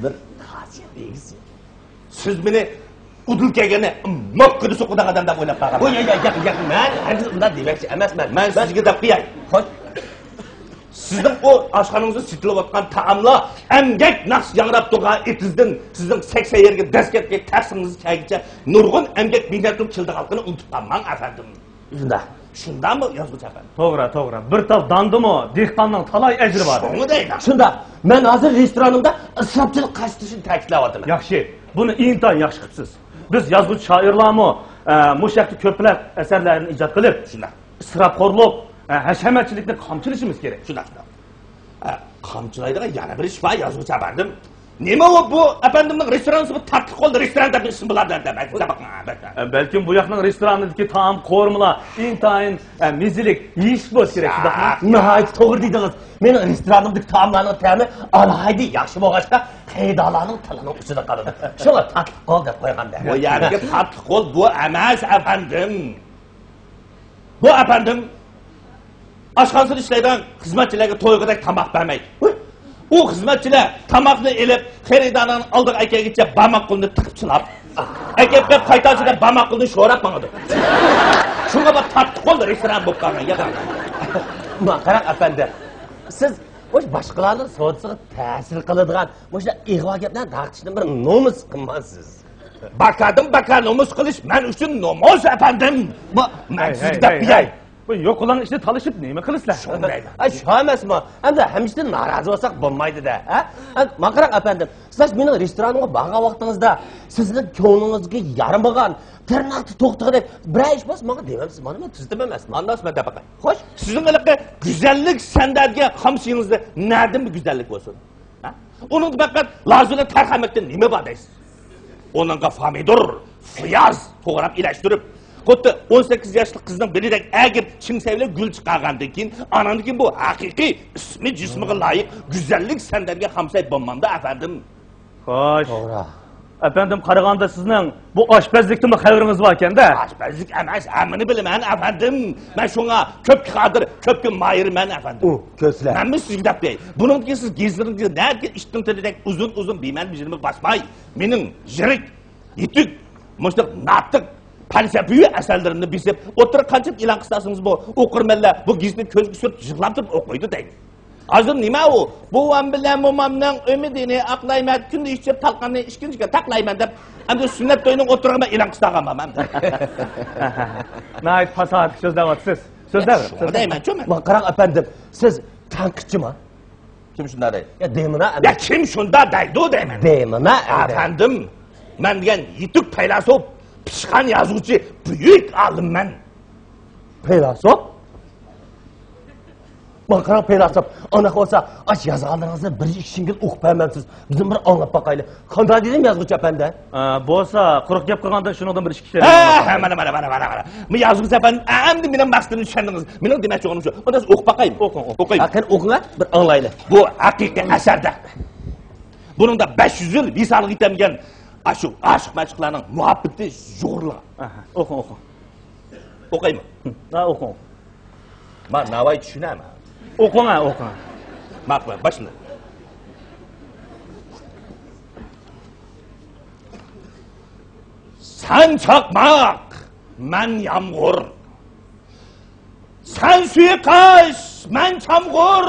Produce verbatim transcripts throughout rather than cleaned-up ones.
بىر خاسىيەت ئىگىسى. سىز مېنى ئۇدۇل كەلگەننى موققىدا سوقىدىغان ئادەم دەپ ئويلاپ قالغان. ياق، ياق، ياق، ياق، مەن ھەرگىز ئۇنداق دېمەكچى ئەمەسمەن. مەن سىزگە دەپ قوياي. خوش. سىزنىڭ ئۇ ئاشخانىڭىزدا سېتىلىۋاتقان تائاملار ئەمگەك ناخشىسى ياڭراپ تۇرغان ئېتىزدىن سىزنىڭ سەكسەن يەرگە دەسكەتكە تەخسىڭىزنى چەيگىچە نۇرغۇن ئەمگەك مېھنەتنىڭ كېلىدىغانلىقىنى ئۇنتۇپ قالماڭ، ئەپەندىم. شۇنداق. شۇنداقمۇ، يازغۇچى ئەپەندىم؟ توغرا، توغرا. بىر تال داندىمۇ، دېھقاننىڭ تالاي ئەجرى بار. شۇڭا دەيمەن. شۇنداق. مەن ھازىر رېستورانىمدا ئىسراپچىلىق قاچىلىشىنى تەكىتلەۋاتىمەن. ياخشى. بۇنى ئىنتايىن ياخشى قىپسىز. بىز يازغۇچى شائىرلارمۇ، ئە، مۇشۇ ھەقتە كۆپلەپ ئەسەرلەرنى ئىجاد قىلىپ، شۇنداق، ئىسراپخورلۇق، ئە، ھەشەمەتچىلىكنى قامچىلىشىمىز كېرەك. شۇنداق، شۇنداق. ئە، قامچىلايدىغان يەنە بىر ئىش بار، يازغۇچى ئەپەندىم. نېمە ئۇ، بۇ ئەپەندىمنىڭ رېستورانى بۇ تاتلىق قول رېستوران دەپ ئىسمى بولار دەپ، دەپ، دەپ، دەپ، دەپ. ئە، بەلكىم بۇ ياقنىڭ رېستورانىدىكى تائام قورۇمىلار ئىنتايىن، ئە، مېزىلىك، يېيىشلىك بولسا كېرەك، شۇنداقمۇ؟ ناھايىتى توغرا دېدىڭىز. مېنىڭ رېستورانىمدىكى تائاملارنىڭ تەمى ئالاھىدە ياخشى بولغاچقا، خېرىدارلارنىڭ تىلىنىڭ ئۇچىدا قالىدۇ. شۇڭا تاتلىق قول دەپ قويغان دەپ. بۇ يەردىكى تاتلىق قول بۇ ئەمەس، ئەپەندىم. بۇ، ئەپەندىم، ئاشخانىسىدا ئىشلەيدىغان خىزمەتچىلەرگە تويغۇدەك تاماق بەرمەيدۇ. ئۇ خىزمەتچىلەر تاماقنى ئېلىپ، خېرىدارنىڭ ئالدىغا ئەكەلگىچە بارماق قولىنى تىقىپ چىلاپ، ئەكەپ بېرىپ قايتارچىدا بارماق قولىنى شوراپ ماڭىدۇ. شۇڭا بۇ تاتلىق قول رېستوران بولۇپ قالغان يا. ما قاراڭ، ئەپەندى، سىز مۇشۇ باشقىلارنىڭ سودىسىغا تەسىر قىلىدىغان مۇشۇنداق ئىغۋا گەپلەرنى تارقىتىشنى بىر نومۇس قىلمامسىز؟ باكادىن باكا نومۇس قىلىش مەن ئۈچۈن نومۇس، ئەپەندىم. بۇ، مەن سىزگە دەپ بېرەي. بۇ يوقىلاڭ ئىشنى تالىشىپ نېمە قىلىسىلەر؟ شۇنداق دەيمەن. ئە، شۇ ئەمەسمۇ؟ ئەمدى ھەممىشتىن نارازى بولساق بولمايدۇ-دە، ھە؟ ئە، ما قاراڭ، ئەپەندىم، سىلەر مېنىڭ رېستورانىمغا بارغان ۋاقتىڭىزدا سىزنىڭ كۆڭلىڭىزگە يارىمىغان، تىرناقتا توختىغۇدەك بىرەر ئىش بولسا ماڭا دېمەمسىز؟ مانا مەن تۈزىتىمەن ئەمەسمۇ؟ ئانداق مەن دەپ باقاي. خوش، سىزنىڭ ھېلىقى گۈزەللىك سەندەرگە خامسىيىڭىزدا نەدىن بىر گۈزەللىك بولسۇن؟ ھە؟ ئۇنىڭدا پەقەت لازۇلا تەرخەمەكتىن نېمە بار دەيسىز؟ ئۇنىڭغا پامىدور، پىياز توغراپ ئىلەشتۈرۈپ، خۇددى ئون سەككىز ياشلىق قىزنىڭ بېلىدەك ئەگىپ چىڭ سەۋلە گۈل چىقارغاندىن كېيىن، ئاناندىن كېيىن بۇ ھەقىقىي ئىسمى جىسمىغا لايىق گۈزەللىك سەندەرگە خامساي بولمامدا، ئەپەندىم؟ خوش. توغرا. ئەپەندىم، قارىغاندا سىزنىڭ بۇ ئاشپەزلىكتىنمۇ خەۋىرىڭىز باركەن-دە. ئاشپەزلىك ئەمەس، ھەممىنى بىلىمەن، ئەپەندىم. مەن شۇڭا كۆپكە قادىر، كۆپكە ماھىرمەن، ئەپەندىم. ئۇ، كۆزلە. مەنمۇ سىزگە دەپ بېرەي. بۇنىڭدىن كېيىن سىز گېزىتىڭىزگە نەدىكى ئىتنىڭ تىلىدەك ئۇزۇن-ئۇزۇن بىمەنە بېجىرىمىگە باسماي، مېنىڭ يىرىك، يېتىك، مۇشۇنداق ناتىق، پەلسەپىۋى ئەسەرلىرىمنى بېسىپ، ئوتتۇرىغا قانچىلىك ئېلان قىلسىڭىزمۇ، ئوقۇرمەنلەر بۇ گېزىتنى كۆزىگە سۈرتۈپ، يىغلاپ تۇرۇپ ئوقۇيدۇ دەيدۇ. ھازىر نېمە ئۇ؟ بوۋام بىلەن مومامنىڭ ئۈمىدىنى ئاقلايمەن، كۈندە ئىچىپ تالقاننى ئىككىنچىگە تاقلايمەن دەپ، ئەمدى سۈننەت تويىنىڭ ئوتتۇرىغا مەن ئېلان قىلساغان بارمەن. ناھايىتى پاساھەتلىك سۆزلەۋاتىسىز. سۆزلەۋېرىڭ. شۇڭا دەيمەنچۇ مەن. ما قاراڭ ئەپەندىم، سىز تەنقىدچىما؟ كىم شۇنداق دەيدۇ؟ يا دېمىنا يا ئەمەس. كىم شۇنداق دەيدۇ دەيمەن. دېمىنا ئەمەس. ئەپەندىم، مەن دېگەن يېتىك پەيلاسوپ، پىشقان يازغۇچى، بۈيۈك ئالىممەن. پەيلاسوپ؟ ماڭا قاراڭ، پەيلاسوپ. ئانداق بولسا، ئاش يازغانلىرىڭىزنى بىر ئىككى شىڭگىل ئوقۇپ بەرمەمسىز؟ بىزمۇ بىر ئاڭلاپ باقايلى. قانداق دېدىم، يازغۇچى ئەپەندى؟ ئە، بولسا، قۇرۇق گەپ قىلغاندىن شۇنىڭدىن بىر ئىككى كىشى. ھە، ھە، مانا، مانا، مانا، مانا، مانا. مۇ يازغۇچى ئەپەندى، ئەمدى مېنىڭ مەقسىتىمنى چۈشەندىڭىز. مېنىڭ دېمەكچى بولغىنىم شۇ. ئۇندا سىز ئوقۇپ باقايمۇ؟ ئوقۇڭ، ئوقۇڭ. ئوقۇيمەن. ھە، قېنى ئوقۇڭ، ھە، بىر ئاڭلايلى. بۇ ھەقىقىي ئەسەردە. بۇنىڭدا بەش يۈز يىل ۋىسالغا يېتەلمىگەن ئاشۇ ئاشىق-مەشۇقلارنىڭ مۇھەببىتى يۇغۇرۇلغان. ئاھا، ئوقۇڭ، ئوقۇڭ. ئوقۇيمۇ؟ ھە، ئوقۇڭ. ما ناۋاي چۈشىنەما؟ ئوقۇڭ ھە، ئوقۇڭ. ماقۇل، باشلا. سەن چاقماق، مەن يامغۇر. سەن سۇيۇقئاش، مەن چامغۇر.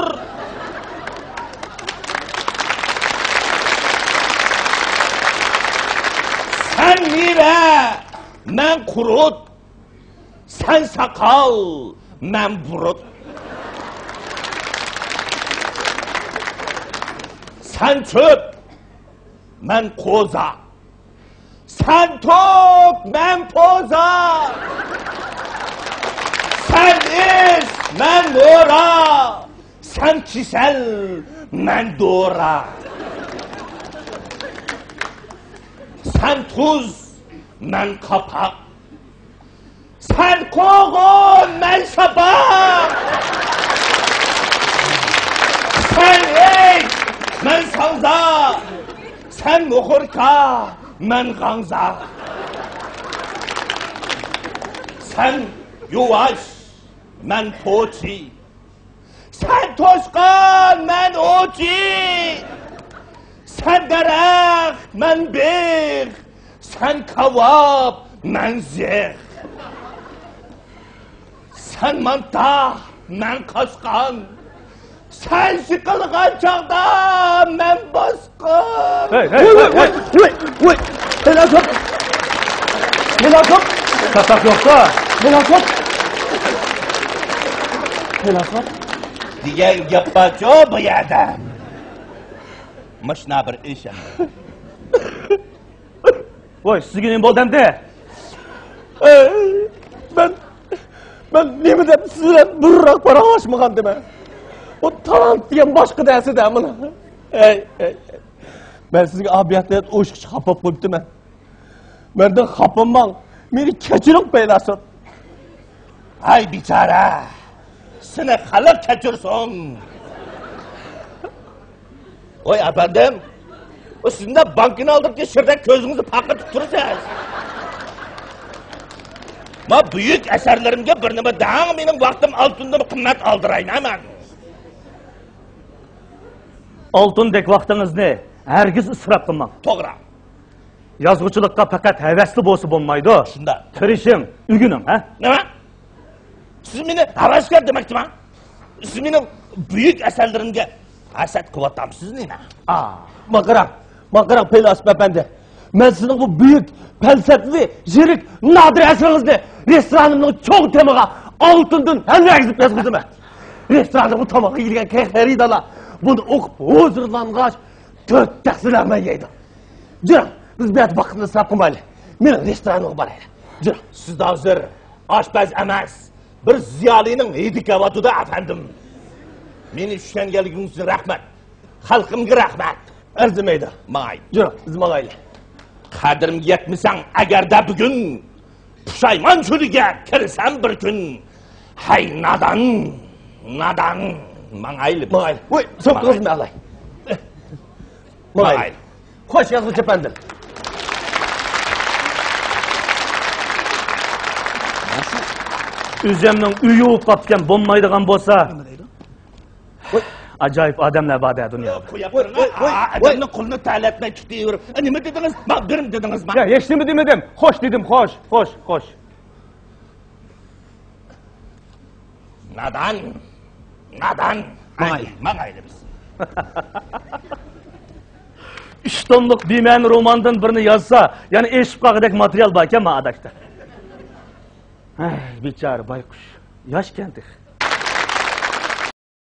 سەن مېۋە، مەن قۇرۇت. سەن ساقال، مەن بۇرۇت. سەن چۆپ، مەن قوزا. سەن توك، مەن پوزا. سەن ئىس، مەن مورا. سەن كېسەل، مەن دورا. سەن تۇز، مەن قاپاق. سەن قوغۇن، مەن شاپاق. سەن ئىت، مەن ساڭزا. سەن مۇخۇركا، مەن غاڭزا. سەن يۇۋاش، مەن پوچى. سەن توشقان، مەن ئوچى. سەن دەرەخ، مەن بىغ، سەن كاۋاپ، مەن زىغ. سەن مانتا، مەن قاسقان. سەن سىقىلغان چاغدا مەن باسقان. ھەي، ھەي، ۋوي، ھەي، ۋوي، ھەي. ۋوي، ۋوي، ۋوي. پەيلاسوپ. پەيلاسوپ. چاتاق يوقتا. پەيلاسوپ. پەيلاسوپ. دېگەن گەپ بارچۇ بۇ يەردە. مۇشۇنداق بىر ئىش ئەمدى. ۋوي، سىزگە نېمە بولدى ئەمدى؟ ئەي، مەن، مەن نېمە دەپ سىز بىلەن بۇرۇنراق پاراڭلاشمىغانىدىم. ئۇ تالانت دېگەن باشقا نەرسىدە مانا. ئەي، ئەي، ئەي. مەن سىزگە ئابىيەتلەر ئوشۇقچە خاپا بولۇپ قويۇپتىمەن. مەندىن خاپا بولماڭ. مېنى كەچۈرۈڭ، پەيلاسوپ. ھەي بىچارە، سېنى خەلق كەچۈرسۇن. ۋوي ئەپەندىم، ئۇ سىزنى بانكىنىڭ ئالدىدىكى شىردەك كۆزىڭىزنى پارقىرىتىپ تۇرىسىز. ما بۈيۈك ئەسەرلىرىمگە بىر نېمە دەڭ، مېنىڭ ۋاقتىم ئالتۇندىن قىممەت ئالدىرايمەن. ئالتۇندەك ۋاقتىڭىزنى ھەرگىز ئىسراپ قىلماڭ. توغرا. يازغۇچىلىققا پەقەت ھەۋەسلا بولسا بولمايدۇ. شۇنداق. تىرىشىڭ، ئۆگىنىڭ، ھە؟ نېمە؟ سىز مېنى ھەۋەسكار دېمەكچىما؟ سىز مېنىڭ بۈيۈك ئەسەرلىرىمگە ھەسەت قىلىۋاتامسىز نېمە؟ ئا، ماڭا قاراڭ، ماڭا قاراڭ، پەيلاسوپ ئەپەندى. مەن سىزنىڭ بۇ بۈيۈك، پەلسەپىۋى، يىرىك، نادىر ئەسىرىڭىزنى رېستورانىمنىڭ چوڭ تېمىغا ئالتۇندىن ھەلۋە ئەگىزىپ يازغۇزىمەن. رېستوراندا بۇ تاماق يېگەن خېرىدارلار بۇنى ئوقۇپ ھۇزۇرلانغاچ، تۆت تەخسىلەرمەن يەيدۇ. جۈرۈڭ، بىز بۇ يەردە ۋاقىتنى ئىسراپ قىلمايلى. مېنىڭ رېستورانىمغا بارايلى. جۈرۈڭ. سىز ھازىر ئاشپەز ئەمەس، بىر زىيالىينىڭ ھىدى كېلىۋاتىدۇ، ئەپەندىم. مېنى چۈشەنگەنلىكىڭىز ئۈچۈن رەھمەت. خەلقىمگە رەھمەت. ئەرزىمەيدۇ. ماڭاي. جۈرۈڭ، بىز ماڭايلى. قەدرىمگە يەتمىسەڭ ئەگەردە بۈگۈن، پۇشايمان چۆلىگە كىرسەم بىر كۈن. ھەي نادان، نادان. ماڭايلى بىز. ماڭايلى. ۋوي، سوقۇڭىز ماڭاي. ماڭاي. خوش يازغۇچى ئەپەندىم. ئۆزۈمنىڭ ئۆيى بولۇپ قاپتىكەن، بولمايدىغان بولسا. ئاجايىپ ئادەملەر بار-دە دۇنيادا. قويۇپ بېرىڭ. ۋوي، ۋوي، ۋوي. ئادەمنىڭ قولىنى تەلەتمەي تۇتۇۋېرىپ. نېمە دېدىڭىز؟ ما، بىرنېمە دېدىڭىزما؟ يا، ھېچنېمە دېمىدىم. خوش دېدىم، خوش، خوش، خوش. نادان، نادان. ماڭايلى. ماڭايلى بىز. ئۈچ توملۇق بىمەنە روماندىن بىرنى يازسا، يەنە ئېشىپ قالغۇدەك ماتېرىيال باركەن ما ئاداكتا. ھەي، بىچارە بايقۇش. ياشكەن تېخى.